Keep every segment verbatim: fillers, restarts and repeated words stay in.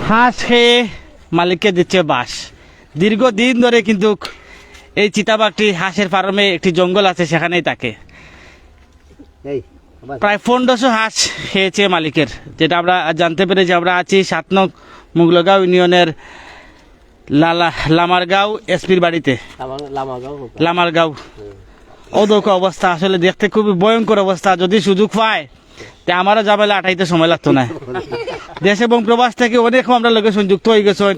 হাঁস খেয়ে মালিককে দিচ্ছে বাঁশ। দীর্ঘদিন ধরে কিন্তু এই চিতাবাঘটি হাঁসের ফার্মে একটি জঙ্গল আছে, সেখানেই থাকে। এই, আবার। প্রায় পনেরোশো হাঁস খেয়েছে মালিকের, যেটা আমরা জানতে পেরেছি। আমরা আছি সাত নং মুগলগাঁও ইউনিয়নের লালা-, লামারগাঁও এসপির বাড়িতে। লামার-, লামারগাঁও কোথায়? লামারগাঁও। হুম। ও দেখো অবস্থা, আসলে দেখতে খুবই ভয়ঙ্কর অবস্থা। যদি সুযোগ পায়, তে আমারও ঝামেলা আটাইতে সময় লাগতো না। দেশ এবং প্রবাস থেকে অনেকে আমরার লগে সংযুক্ত হয়ে গেছেন।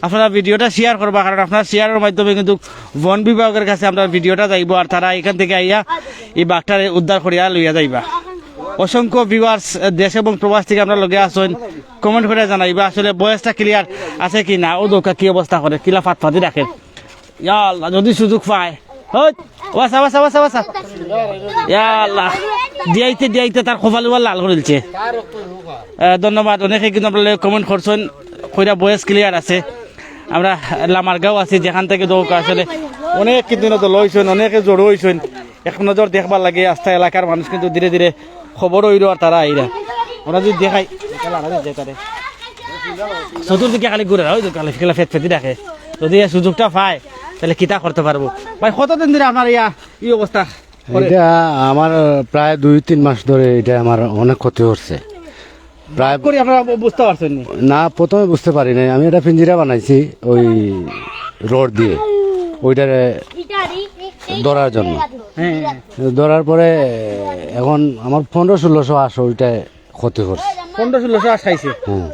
আপনারা ভিডিওটা শেয়ার করবা, কারণ আপনার শেয়ারের মাধ্যমে কিন্তু বন বিভাগের কাছে আমরার ভিডিওটা যাইবো, আর তারা এখান থেকে আইয়া এই বাঘটারে উদ্ধার করিয়া লইয়া যাইবা। অসংখ্য ভিউয়ার্স দেশ এবং প্রবাস থেকে আমরার লগে আছেন, কমেন্ট করে জানাইবা আসলে ভয়েসটা ক্লিয়ার আছে কি না। ও দেখো কি অবস্থা করে, কিলা ফাতফাতি রাখে। ইয়া আল্লাহ, যদি সুযোগ পায়। হই, ওয়াসা, ওয়াসা, ওয়াসা, ওয়াসা। ইয়া আল্লাহ, দিয়াইতে, দিয়াইতে তার কপাল উপাল লাল করে দিলছে। আহ, ধন্যবাদ। অনেকে কিন্তু আপনারা কমেন্ট করছেন, কইরা ভয়েস ক্লিয়ার আছে। আমরা লামারগাঁও আছি, যেখান থেকে দৌকা আসলে অনেক কিন্তু দল হইছেন, অনেকে জড়ো হইছেন। এক নজর দেখবার লাগে, আস্তা এলাকার মানুষ কিন্তু ধীরে ধীরে খবর হইল আর তারা আইরা। আমরা যদি দেখাই, চতুর্দিকে খালি ঘুরে, ওই তো খালি, খালি ফেত ফেতি ডাকে। যদি এই সুযোগটা পায়, তাহলে কিতা করতে পারবো? ভাই, কতদিন ধরে আপনার ইয়া, এই অবস্থা করে? এটা আমার প্রায় দুই তিন মাস ধরে এটা আমার অনেক ক্ষতি করছে। প্রায় করি আপনারা বু-, বুঝতে পারছেন নি? না, প্রথমে বুঝতে পারি নাই। আমি একটা পিঞ্জিরা বানাইছি ওই রড দিয়ে, ওইটারে ধরার জন্য। হ্যাঁ, হ্যাঁ। ধরার পরে এখন আমার পনেরো ষোলোশো হাঁস ওইটায় ক্ষতি করছে। পনেরো ষোলোশো হাঁস খাইছে? হ্যাঁ।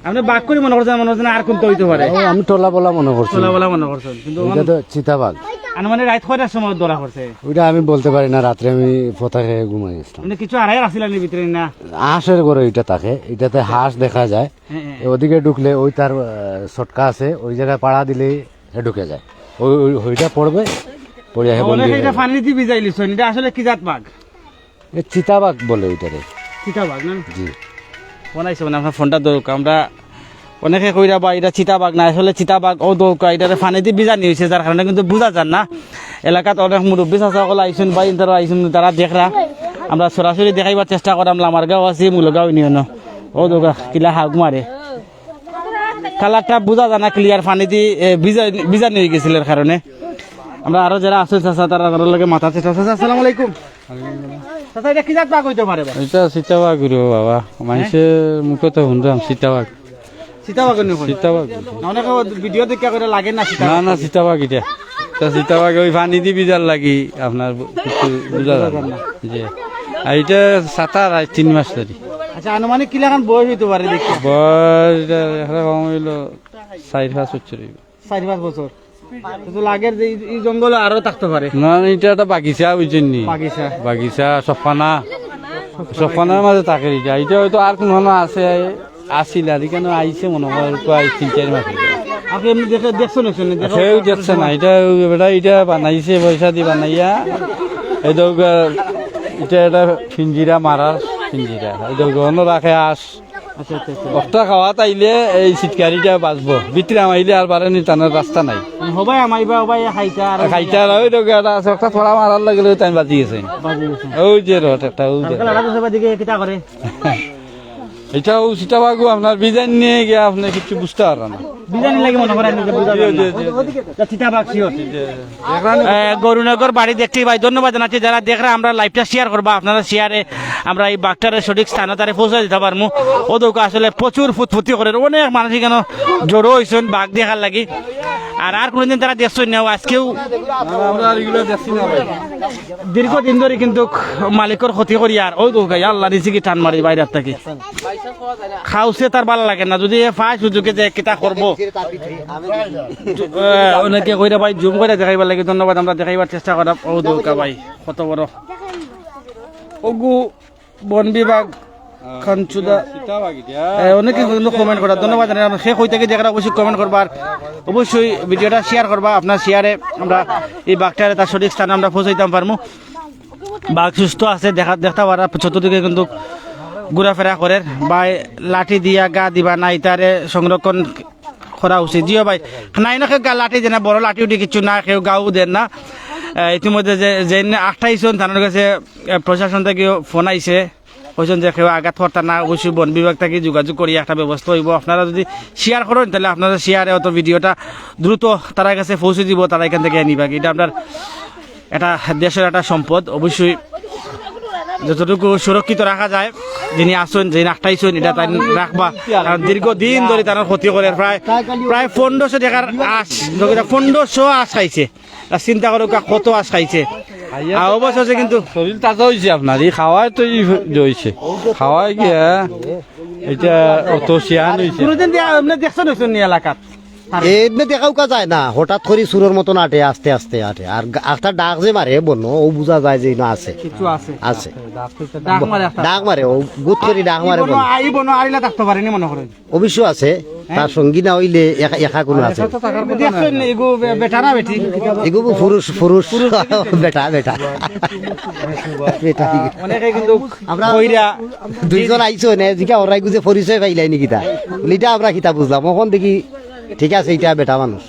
আপনি বাঘ করি মনে করছেন, মনে হচ্ছে না আর কোনটা হইতে পারে? ও, আমি টোলা বলা মনে করছি। টোলা বলা মনে করছেন, কিন্তু এটা তো চিতাবাঘ। আনুমানিক রাত কয়টার সময় ধরা পড়ছে? ওইটা আমি বলতে পারি না, রাত্রে আমি পোতা খেয়ে ঘুমাই গেছিলাম। মানে কিছু আড়াইয়ের আসিল নি ভিতরে না? হাঁসের ঘরে এটা থাকে, এটাতে হাঁস দেখা যায়। হ্যাঁ, হ্যাঁ। ওদিকে ঢুকলে ওই তার, আহ, সটকা আছে, ওই জায়গায় পাড়া দিলেই হে ঢুকে যায়। ওই, ওই, ওইটা পড়বে, পড়িয়া হে বন্দি অনেকে হয়ে এটা যায়। পানি দিয়ে ভিজাই লিছেন, এটা আসলে কি জাত বাঘ? এ চিতাবাঘ বলে ওইটারে। চিতাবাঘ না? জি। ফোন আইছে মানে আপনার ফোনটা ধরুক। আমরা অনেকে কইরা বা এটা চিতাবাঘ না, আসলে চিতাবাঘ ও দৌকা, এটারে পানি দিয়ে ভিজানি হয়েছে, যার কারণে কিন্তু বুঝা যার না। এলাকাত অনেক মুরব্বী চাচা সকল আইছুন, ভাই ইন্টারও আইছুন, তারা দেখরা। আমরা সরাসরি দেখাইবার চেষ্টা করাম, লামারগাঁও আছি, মুগলগাঁও ইউনিয়ন। ও দৌকা, কিলা হাউক মারে। কালারটা বুঝা যায় না ক্লিয়ার, পানি দি, এ, ভিজা-, ভিজানি হয়ে গেছিল এর কারণে। আমরা আরো যারা আছেন চাচা, তারা তারার লগে মাতার চেষ্টা। চাচা, আসসালামু আলাইকুম। চাচা, এটা কি জাত বাঘ হইতে পারে বা? এটা চিতাবাঘ রে বাবা, মানুষের মুখে তো শুনলাম চিতাবাঘ। চিতাবাঘ নি কয়? চিতাবাঘ। না, অনেকে ভিডিও দেখে করে লাগে না চিতাবাঘ। না, না, চিতাবাঘ এটা। তা চিতাবাঘ ওই পানি দি ভিজার লাগি আপনার বু-, কিছু বুঝা যায় না। জি। আর এটা সাতার আজ তিন মাস ধরে। আচ্ছা, আনুমানিক কিলাখান বয়স হইতে পারে দেখি? বয়স এটা এখন কম হইলো চার পাঁচ বছর হইব। চার পাঁচ বছর। তো লাগের যে এই, এই জঙ্গলে আরো থাকতে পারে। না, না, এটা একটা বাগিচা, বুঝছেন নি? বাগিচা। বাগিচা, সফানা। সফানার মাঝে থাকে এটা। এটা হয়তো আর কোনো আছে, আসিল আর এখানে আইছে মনে হয় প্রায় তিন চার মাস হইল। আপনি এমনি দেখে, দেখছেন ওখানে? দেখা কেউ দেখছে না। এটা ওই বেটা এটা বানাইছে, পয়সা দিয়ে বানাইয়া। এই তো, আহ, এটা একটা পিঞ্জিরা, মারার পিঞ্জিরা। এই তো অন্য রাখে আস। আচ্ছা, আচ্ছা, আচ্ছা। বস্তা খাওয়াত আইলে এই সিটকারিটা বাঁচবো, ভিতরে আমাইলে আর বারে নি টানার রাস্তা নাই। মানে হবাই আমাইবা, হবাই খাইতা আর খাইতা আর ওই তো গেটা আছে, একটা থোড়া মারার লাগলে তাই বাঁচি গেছে। বাঁচি গেছে। ওই যে রট একটা, ওই যে। কালকে লাড়া তো সবাই দিকে কিতা করে? এটাও চিতাবাঘও আপনার বিজান নিয়ে গিয়ে আপনি কিছু বুঝতে পারবেন না। বিজানি লাগে মনে করেন যে বুঝা যায় না। জি, জি, জি। তা চিতাবাঘ sure। জি, জি। এ, গরুনগর বাড়ি দেখতেই ভাই, ধন্যবাদ জানাচ্ছি যারা দেখরা, আমরা liveটা share করবা, আপনারা shareএ আমরা এই বাঘটারে সঠিক স্থানে তারে পৌঁছে দিতে পারমু। ও দৌকা আসলে প্রচুর ফুতফুতি করে, অনেক মানুষ এখানে জড়ো হইছেন বাঘ দেখার লাগি। আর, আর কোনোদিন তারা দেখছেন না, আজকেও না, আমরা আর এগুলো দেখছি না ভাই। দীর্ঘদিন ধরে কিন্তু মালিকর ক্ষতি করি, আর ও দৌকা, আল্লাহ রিজিকি টান মারি বাইরে থাকি। খাউছে তার ভালা লাগে না, যদি এ পায় সুযোগে যে কিতা করবো। এ, অনেকে কইরা ভাই জুম করে দেখাইবার লাগি, ধন্যবাদ, আমরা দেখাইবার চেষ্টা করাম। ও দৌকা ভাই, কত বড়। ওগু বন বিভাগ, খানচুদা। এ, অনেকে কিন্তু comment করা, ধন্যবাদ জানাই। আমরা সে কই থেকে দেখরা অবশ্যই comment করবা, আর অবশ্যই ভিডিওটা share করবা। আপনার shareএ আমরা এই বাঘটারে তার সঠিক স্থানে আমরা পৌঁছাইতাম পারমু। বাঘ সুস্থ আছে, দেখা, দেখতে পারা চতুর্দিকে কিন্তু ঘোরাফেরা করে। ভাই লাঠি দিয়া গা দিবা না, ইতারে সংরক্ষণ করা উচিত। জিও ভাই, নাই না কেউ গা লাঠি দেয় না, বড় লাঠি উঠি কিছু না, কেউ গাও দেন না। এ, ইতিমধ্যে যে, যে আটটাইছন, তার কাছে, এ, প্রশাসন থেকে ফোন আইছে। কইছইন যে কেউ আঘাত করতা না, অবশ্যই বন বিভাগ থাকি যোগাযোগ করি একটা ব্যবস্থা অইবো। আপনারা যদি শেয়ার করইন, তাইলে আপনারা শেয়ারে অত ভিডিওটা দ্রুত তারার কাছে পৌঁছে দিবো, তারা এখান থাকি নিবা। ইটা আমরার একটা দেশর একটা সম্পদ, অবশ্যই যতটুকু সুরক্ষিত রাখা যায়, যিনি আছইন, যিনি আটকাইছইন, ইটা তাইন রাখবা। কারণ দীর্ঘদিন ধরি তারার ক্ষতি করের, প্রায়, প্রায় পনেরোশো টেকার আঁশ, পনেরোশো আঁশ খাইছে। আর চিন্তা করউক্কা, কত আঁশ খাইছে। আর অবশেষে কিন্তু শরীর তাজা অইছে আপনার, ই খাওয়ায় তো ই অইছে, খাওয়ায় গিয়া ইটা অত শিয়ান অইছে। কোনোদিন দিয়া এমনে দেখছইন নি এলাকাত? এমনে দেখাউক্কা যায় না, হঠাৎ করি চুরর মতন আটে, আস্তে আস্তে আটে। আর গা-, একটা ডাক যে মারে বনো, ও বুঝা যায় যে ইনো আছে। কিছু আছে। আছে। ডাক মারে একটা। ডাক মারে, ও গুত করি ডাক মারে বনো। আই বনো, আরিলা থাকতে পারেনি মনে করেন। অবশ্য আছে, তার সঙ্গী না অইলে একা, একা কোনো আছে। দেখছইন নি, এগু বে-, বেটা না বেটি? এগু পুরুষ, পুরুষ। বেটা, বেটা। বেটা। অনেকে কিন্তু আমরা কইরা দুইজন আইছো নে, জিকা ওরাই গুজে পরিচয় পাইলাই নি কিতা? বলি, "ইটা আমরা কিতা বুঝলাম?" অখন দেখি, ঠিক আছে, ইটা বেটা মানুষ।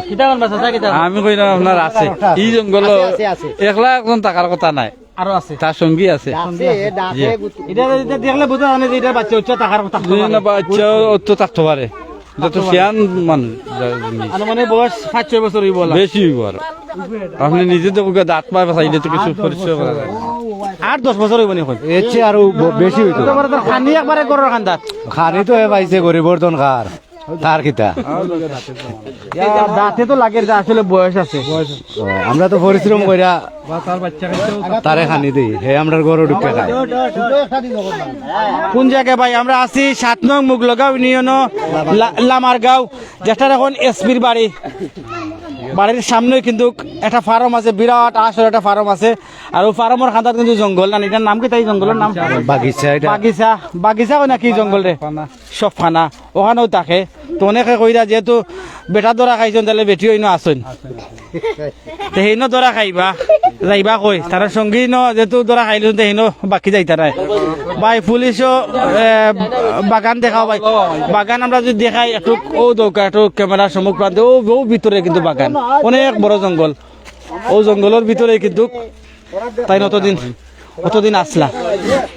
কিতা করবা চাচা, কিতা? আমি কইলাম আপনার আছে। ই জঙ্গল আছে, আছে, আছে। একলা একজন থাকার কথা নায়। আরো আছে। তার সঙ্গী আছে। আছে, ডাকে জি। গুত-, ইটা, ইটা দেখলে বুঝা যায় না যে ইটার বাচ্চা উচ্চা থাকার কথা। জি, না, বাচ্চা অত থাকতে পারে। ইটা তো শিয়ান মানুষ, যা-, জিনিস। আনুমানিক বয়স পাঁচ ছয় বছর অইবো অলা। বেশি অইবো আরো। আপনি নিজে তো ওকে দাঁত মারে চাইলে তো কিছু পরিচয় করা যায়। আট দশ বছর অইবো নি অখন? এর চেয়ে আরো ব-, বেশি অইতো। তো বড় তো খানি একবারে গরুর খান্দাত। খানি তো এ পাইছে গরিবর ধন খার। তার কিতা? ইয়া, দাঁতে তো লাগের যে আসলে বয়স আছে। ও, আমরা তো পরিশ্রম কইরা তারে খানি দেই, হে আমরার গরু ঢুকে খায়। কোন জায়গায় ভাই? আমরা আছি সাত নং মুগলগাঁও ইউনিয়ন, লা-, লামারগাঁও, যেটার এখন এসপির বাড়ি। বাড়ির সামনেই কিন্তু একটা ফার্ম আছে, বিরাট আসল একটা ফার্ম আছে। আর ওই ফার্মর খান্দাত কিন্তু জঙ্গল, না, ইটার নাম কিতা ই জঙ্গলর নাম? বাগিচা ইটা। বাগিচা, বাগিচা কয় নাকি জঙ্গলরে? সব খানা, ওখানেও থাকে। তো অনেকে কইরা যেহেতু বেটা ধরা খাইছইন, তাইলে বেটিও ইনো আছইন। তে হেইনো ধরা খাইবা, যাইবা কই? তারা সঙ্গী ন যেহেতু ধরা খাইলইন, তে হেইনো বাকি যাইতা নায়। ভাই, পুলিশও, এ, বাগান দেখাও ভাই। বাগান আমরা যদি দেখাই, একটু ও দৌকা, একটু ক্যামেরার সম্মুখ প্রান্তে, ও, ও ভিতরে কিন্তু বাগান, অনেক বড় জঙ্গল। ও জঙ্গলর ভিতরে কিন্তু তাইন অতদিন, অতদিন আছলা।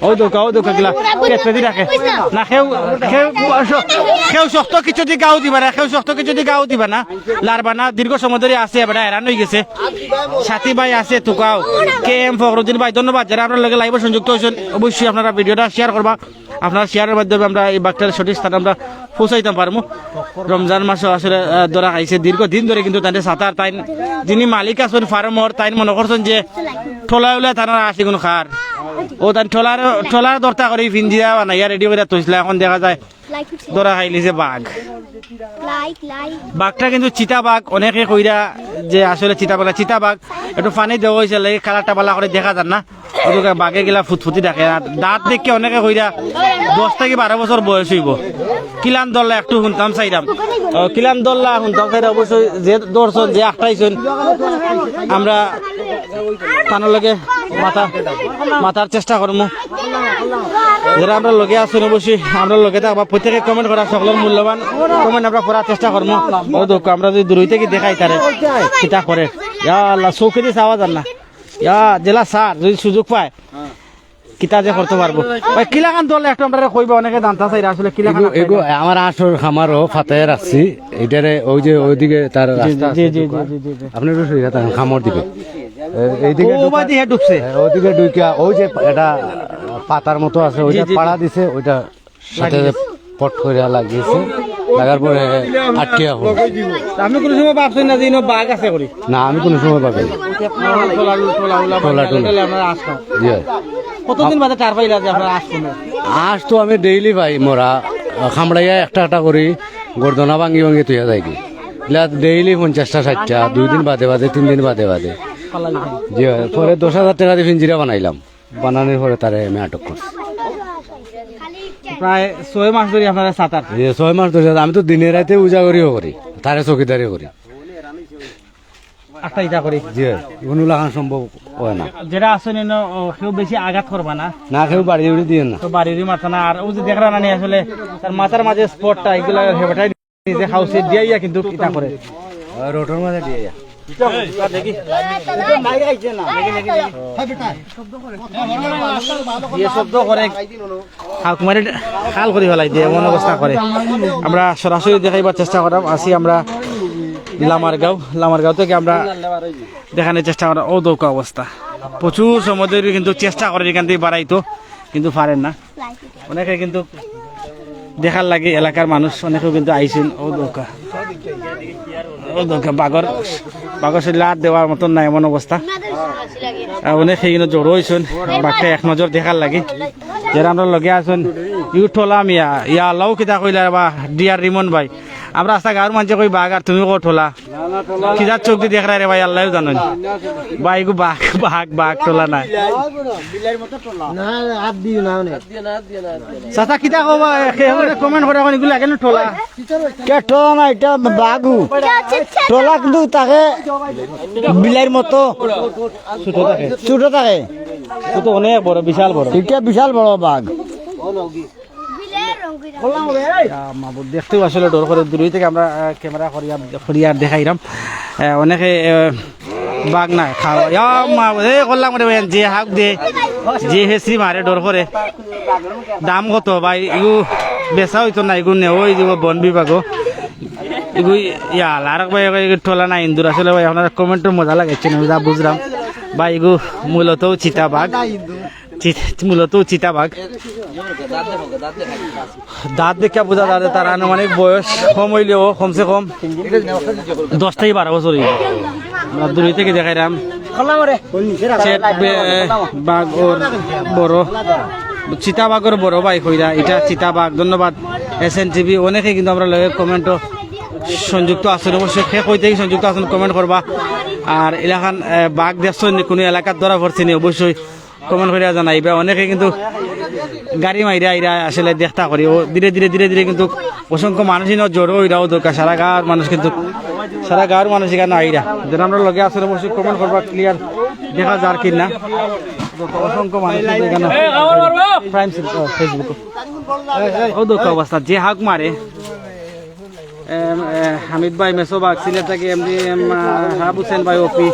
ও দৌকা, ও দৌকা গিলা, পেট পেদি রাখে। না, কেউ, কেউ, কেউ শক্ত কিছু দি গাও দিবা না, কেউ শক্ত কিছু দি গাও দিবা না, লাড়বা না। দীর্ঘ সময় ধরি আছে, বেটা হেরান অইগেছে। সাথী ভাই আছে, তুকাও। কে এম ফখরুদ্দিন ভাই, ধন্যবাদ। যারা আমরার লগে লাইভে সংযুক্ত অইছইন, অবশ্যই আপনারা ভিডিওটা শেয়ার করবা। আপনার শেয়ারের মাধ্যমে আমরা এই বাঘটার সঠিক স্থানে আমরা পৌঁছাইতাম পারমু। রমজান মাসও আসলে, আহ, ধরা খাইছে, দীর্ঘদিন ধরি কিন্তু তাইন সাতার, তাইন যিনি মালিক আছইন ফার্মর, তাইন মনে করছইন যে ট্রলার উলা তানর আসি কোনো খার। ও তাইন ট্রলার, ট্রলার ধরতা করি ফিঞ্জিরা বানাইয়া রেডি করিয়া থইছলা, এখন দেখা যায় ধরা খাইলিছে বাঘ। বাঘটা কিন্তু চিতা বাঘ, অনেকে কইরা যে আসলে চিতা বাঘ না, চিতা বাঘ একটু পানি দেওয়া অইছে, লাগি কালারটা ভালা করি দেখা যার না। ওদিকে বাঘে গিলা ফুতফুতি ডাকে। আর দাঁত দেখে অনেকে কইরা দশ থাকি বারো বছর বয়স অইবো। কিলান ধরলা একটু হুনতাম চাইরাম। ও, কিলান ধরলা হুনতাম চাইরাম। অবশ্যই যে ধরছইন, যে আটকাইছইন, আমরা তানর লগে মাতা, মাতার চেষ্টা করমু। যারা আমরার লগে আছইন, অবশ্যই আমরার লগে থাকবা। প্রত্যেকে comment করা, সকলর মূল্যবান comment আমরা করার চেষ্টা করমু। ও দেখো, আমরা যদি দূরই থাকি দেখাই তারে, কিতা করে। ইয়া আল্লাহ, চোখে দিয়ে চাওয়া যার না। ইয়া, জেলা স্যার যদি সুযোগ পায়, কিতা যে করতে পারবো। ভাই, কিলাখান ধরলে একটু আমরারে কইবা, অনেকে জানতা চাইরা আসলে কিলাখান এগু-, এগু-, আটকাইলা। আমার আসল খামারও ফাতায় রাখছি। এটারে ওই যে ওইদিকে তার জি, রাস্তা জি, আছে, জি, জি, দোকান। জি, জি, জি। আপনি একটু সুবিধা থাকেন, খামার দিকে। এ-, এইদিকে ও ঢুকা-, বাদি হে ঢুকছে। হ্যাঁ, ওইদিকে ঢুকা, ওই যে এটা পাতার মতো আছে, ওইটা জি, জি, পাড়া জি। দিছে, ওইটা সাথে লাগিয়ে দিছে। পট করে লাগিয়েছে, লাগার পরে আটকে এখন। তা আপনি কোনো সময় ভাবছেন না যে ইনো বাঘ আছে করি? না, আমি কোনো সময় ভাবি না। Trawler, trawler, trawler, trawler. আপনারা আসলাম। জি। কতদিন বাদে টের পাইলা যে আপনারা আসছেন? আঁশ তো আমি ডেইলি পাই, মরা খামড়াইয়া একটা একটা করি গর্দনা ভাঙি ভাঙি তুইয়া যায়গি। ইলা ডেইলি পঞ্চাশটা ষাটটা, দুই দিন বাদে বাদে, তিন দিন বাদে বাদে। জি হয়, পরে দশ হাজার টাকা দিয়ে ফিঞ্জিরা বানাইলাম। বানানোর পরে তারে আমি আটক করছি। প্রায় ছয় মাস ধরে আপনারা সাতার? জি, ছয় মাস ধরে সাতার। আমি তো দিনে রাতে উজাগরিও করি, তারে চৌকিদারিও করি। আটকাইতা করি। জি, কোনো লাখান সম্ভব হয় না। যেটা আসলে ন-, ও, কেউ বেশি আঘাত করবা না। না, কেউ বাড়ি উড়ি দিয়ে না। তো বাড়ি উড়ি মারতা না। আর ও যে দেখরা না নি আসলে, তার মাথার মাঝে স্পটটা, এগুলা হেবাটাই নিজে খাওছে দিয়া ইয়া কিন্তু ইটা করে। আর রোডর মাঝে দিয়ে ইয়া। ইয়ে শব্দ করে, হাউক মারি খাল করি ফালাই দিয়ে, এমন অবস্থা করে। আমরা সরাসরি দেখাইবার চেষ্টা করাম। আছি আমরা লামারগাঁও, লামারগাঁও থেকে আমরা দেখানোর চেষ্টা করাম। অউ দেখউক্কা অবস্থা, প্রচুর সময় ধরি কিন্তু চেষ্টা করের এখান থাকি বারাইতো, কিন্তু পারের না। অনেকে কিন্তু দেখার লাগি এলাকার মানুষ অনেকেও কিন্তু আইছইন। অউ দেখউক্কা, অউ দেখউক্কা, বাঘর, বাঘর শরীরে আত দেওয়ার মতন নাই, এমন অবস্থা। আর অনেকে কিন্তু জড়ো অইছইন বাঘটা এক নজর দেখার লাগি। যেরা আমরার লগে আছইন, ইউ ঠোলা মিয়া, ইয়া আল্লাহ, কিতা কইলা রে বা, ডিয়ার রিমন ভাই। আমরা আস্তা গাঁওর মানষে কই বাঘ, আর তুমি কও ঠোলা। কিজার চউখদি দেখরায় রে ভাই, আল্লায়উ জানইন। ভাই, ইগু বাঘ, বাঘ, বাঘ, ঠোলা নায়। না, আত দিও না, অনে। চাচা, কিতা কবা? কে অনে comment করে, অখন ইগু লাগে না ঠোলা? কে ঠোলা না, ইটা বাঘউ। ঠোলা কিন্তু থাকে বিলাইর মতো। ছোট থাকে। ছোট থাকে। ও তো অনেক বড়, বিশাল বড়। ইটা বিশাল বড় বাঘ। ইয়া মাবুদ, দেখতেউ আসলে ডর করে, দূরই থেকে আমরা, আহ, camera করিয়া, করিয়া দেখাইরাম। আহ, অনেকে, আহ, বাঘ নাই, খাওয়া। ইয়া মাবুদ, এ করলাম রে ভাই, যে হাউক দে, যে হেসি মারে ডর করে। দাম কত ভাই? ইগু বেচা অইতো না, ইগু নেওয়া অই যিবো বন বিভাগও। ইগু ইয়া, আর এক ভাই, ইগু ঠোলা না ইন্দুর। আসলে ভাই, আপনারা comment-ও মজা লাগাইছইন, আমি যা বুঝরাম। ভাই, ইগু মূলত চিতা বাঘ। চি-, মূলত চিতাবাঘ। দাঁত দেখিয়া বুঝা যায় যে তার আনুমানিক বয়স কম অইলেও কমসে কম দশ থাকি বারো বছর অইবো। আমরা দূরই থাকি দেখাইরাম। চেত বে-, বাঘ ওর বড়, চিতাবাঘর বড় ভাই কইরা, ইটা চিতাবাঘ। ধন্যবাদ এস এন টিভি। অনেকে কিন্তু আমরার লগে comment-ও সংযুক্ত আছইন, অবশ্যই কে কই থাকি সংযুক্ত আছইন comment করবা। আর এলাখান, এ, বাঘ দেখছইন নি, কুনু এলাকাত ধরা পড়ছে নি, অবশ্যই comment করিয়া জানাইবা। অনেকে কিন্তু গাড়ি মাইরা আইরা আসলে দেখতা করি। ও ধীরে ধীরে, ধীরে ধীরে কিন্তু অসংখ্য মানুষ ইনো জড়ো অইরা অউ দেখউক্কা। সারা গাঁওর মানুষ কিন্তু, সারা গাঁওর মানুষ ইখানো আইরা। যেরা আমরার লগে আছইন অবশ্যই comment করবা, clear দেখা যার কি না। অসংখ্য মানুষ কিন্তু ইখানো। Prime City, ও, Facebook। অউ দেখউক্কা অবস্থা, যে হাউক মারে। এম, এ, হামিদ ভাই, মেসো বাঘ, সিলেট থাকি এম ডি এম, আহ, হাব হোসেন ভাই, ও পি,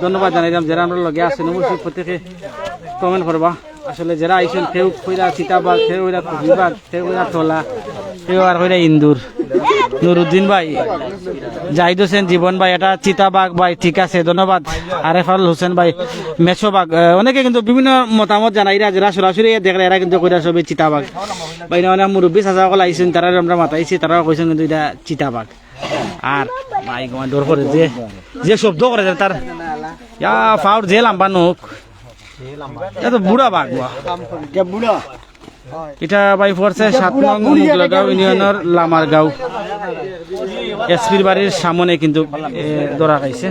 ধন্যবাদ জানাইরাম। যেরা আমরার লগে আছইন, অবশ্যই প্রত্যেকে comment করবা। আসলে যেরা আইছইন, কেউ কইরা চিতাবাঘ, কেউ কইরা কুহিবাঘ, কেউ কইরা ঠোলা, কেউ আর কইরা ইন্দুর। নুরুদ্দিন ভাই, জাহিদ হোসেন, জীবন ভাই, এটা চিতাবাঘ ভাই, ঠিক আছে, ধন্যবাদ। আরেফাল হোসেন ভাই, মেসো বাঘ, আহ, অনেকে কিন্তু বিভিন্ন মতামত জানাইরা, যেরা সরাসরি দেখরা, এরা কিন্তু কইরা সবই চিতাবাঘ। ভাই, না, অনেক মুরব্বি চাচা অকল আইছইন, তারারে আমরা মাতাইছি, তারাও কইছইন কিন্তু ইটা চিতাবাঘ। আর ভাই, ঘুমা ডর করে যে, যে শব্দ করে যে তার, ইয়া, ফাউর যে লাম্বা নুখ। ইটা তো বুড়া বাঘ বা। ইটা ভাই পড়ছে সাত নং মুগলাগাঁও ইউনিয়নর লামারগাঁও। এসপির বাড়ির সামনে কিন্তু, এ, ধরা খাইছে।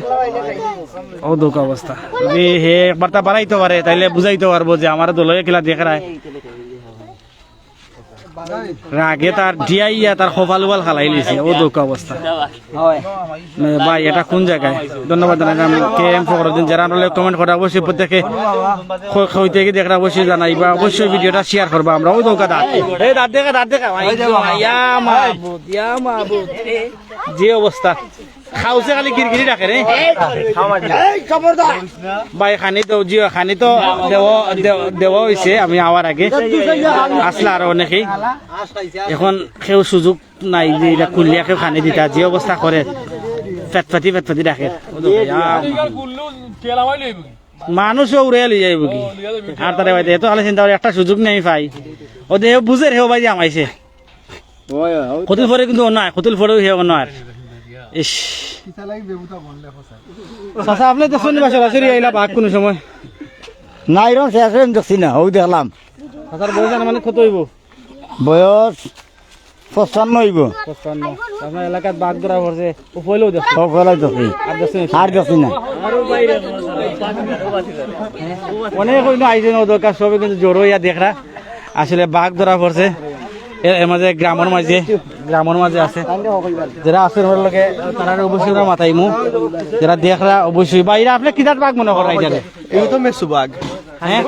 অউ দেখউক্কা অবস্থা। যদি হে একবারতা বারাইতো পারে, তাইলে বুঝাইতো পারবো যে আমার দলয়ে কিলা দেখরায়। রাগে তার ডিয়াইয়া তার কপাল উপাল খালাই লিছে, অউ দেখউক্কা অবস্থা। এ, ভাই, এটা কোন জাগায়? ধন্যবাদ জানাইলাম কে এম ফখরুদ্দিন। যেরা আমরার লগে comment কররা অবশ্যই প্রত্যেকে ক-, কই থাকি দেখরা অবশ্যই জানাইবা, অবশ্যই video-টা share করবা। আমরা অউ দেখউক্কা দাঁত। এ, দাঁত দেখা, দাঁত দেখা। ভাই, ইয়া মাবুদ, ইয়া মাবুদ। যে অবস্থা। খাউছে খালি গিরগিরি ডাকে রে। ভাই, খানি তো, জি, খানি তো দেওয়া, দে-, দেওয়া অইছে, আমি আওয়ার আগে। আছলা আরো অনেকেই। অখন কেউ সুযোগ নাই যে ইটা খুলিয়া কেউ খানি দিতা, যে অবস্থা করে, ফেতফাতি, ফেতফাতি ডাকে। মানুষও উড়াইয়া লই যাইবো কি? আর তারে বাইতে এত খালি চিন্তা করে একটা সুযোগ নেই পাই। ও দে, বুঝের হে, ও ভাই যে আমাইছে। কতদিন পরে কিন্তু অনো আয়, কতদিন পরেও হে অনো আর। ইস। চাচা, আপনে দেখছইন নি বা সরাসরি আইলা বাঘ কুনু সময়? না, এরকম শেষ আমি দেখছি না, অউ দেখলাম। চাচার বয়স আনুমানিক কত অইবো? বয়স পঁচপান্ন অইবো। পঁচপান্ন। আপনার এলাকাত বাঘ ধরা পড়ছে, ও পয়লাউ দেখছি। ও পয়লাউ দেখছি। আর দেখছি না। আর দেখছি না। অনেক অইন্য আইছইন, ও দরকার সবে কিন্তু জড়ো অইয়া দেখরা। আসলে বাঘ ধরা পড়ছে। এ-, এর মাঝে গ্রামর মাঝে, গ্রামর মাঝে আছে। যেরা আছে ওর লগে, তারারে অবশ্যই আমরা মাতাইমু। যেরা দেখরা অবশ্যই। ভাই, ইটা আপনে কিজাত বাঘ মনে কররা ইটারে? ইগু তো মেসো বাঘ। হ্যাঁ?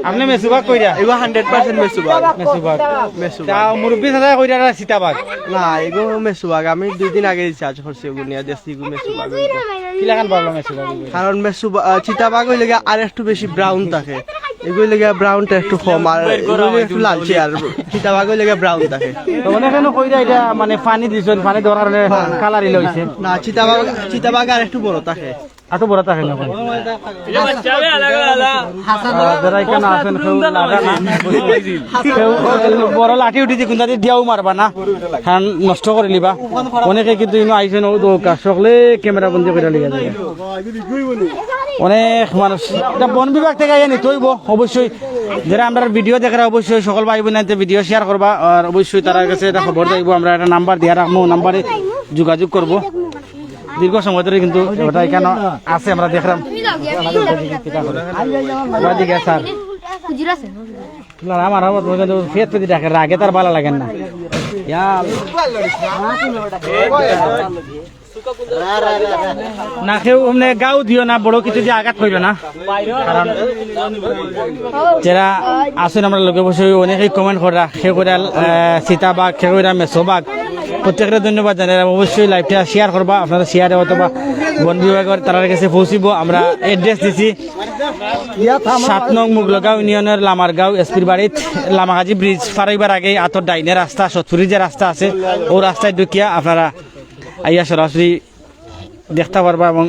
আপনে মেছুবাঘ কইরা? এগু হান্ড্রেড পার্সেন্ট মেছুবাঘ। মেছুবাঘ। মেছুবাঘ। তা মুরব্বী চাচায় কইরা চিতাবাঘ। না, এগু মেছুবাঘ। আমি দুই দিন আগে রিসার্চ করছি এগু নিয়া, দেখছি এগু মেছুবাঘ অইবো। কিলাখান পারলা মেছুবাঘ অইবো? কারণ মেছুবাঘ, আহ, চিতাবাঘ অইলে গিয়া আর একটু বেশি ব্রাউন থাকে। এগু অইলে গিয়া ব্রাউনটা একটু কম, আর এগু অইলে একটু লালচে, আর চিতাবাঘ অইলে গিয়া ব্রাউন থাকে। তো অনেকে নু কইরা ইটা মানে পানি দিছইন, পানি দেওয়ার কারণে কালার ইলা অইছে। না, চিতাবাঘ, চিতাবাঘ আর একটু বড় থাকে। এত বড় থাকে না। আহ, যারা এখানে আছেন, কেউ লাগা না, কেউ বড় লাঠি উঠি দি কুন্তা দি দিয়াও মারবা না, কারণ নষ্ট করিলিবা। অনেকে কিন্তু ইনো আইছেন, ও দৌকা সকলে ক্যামেরা বন্দি করিয়া লইয়া যায়। অনেক মানুষ, ইটা বন বিভাগ থাকি আইয়া নিতে অইবো অবশ্যই। যারা আমরার ভিডিও দেখরা অবশ্যই সকল ভাই বোনাইন্তে ভিডিও শেয়ার করবা, আর অবশ্যই তারার গেছে ইটা খবর যাইবো। আমরা একটা নাম্বার দিয়া রাখমু, নাম্বারে যোগাযোগ করবো। দীর্ঘ সময় ধরি কিন্তু ইটা ইখানো আছে, আমরা দেখরাম। ওদিকে স্যার। না, আমার আবার মনে হয় ফেত ফেতি ডাকে, রাগে তার ভালা লাগের না। ইয়া। না, কেউ অমনে গাও দিও না, বড় কিছু দিয়া আঘাত করিও না। কারণ যারা আছইন আমরার লগে অবশ্যই অনেকেই কমেন্ট কররা, কেউ কইরা, আহ, চিতাবাঘ, কেউ কইরা মেছুবাঘ। প্রত্যেকরে ধন্যবাদ জানাই। অবশ্যই লাইভটা শেয়ার করবা, আপনারা শেয়ারে অথবা বন বিভাগর তারার গেছে পৌঁছিবো। আমরা অ্যাড্রেস দিছি সাত নং মুগলগাঁও ইউনিয়নের লামারগাঁও এসপির বাড়িত, লামাকাজি ব্রিজ পার অইবার আগে আতর ডাইনে রাস্তা, সতপুরি যে রাস্তা আছে, ও রাস্তায় ঢুকিয়া আপনারা আইয়া সরাসরি দেখতা পারবা এবং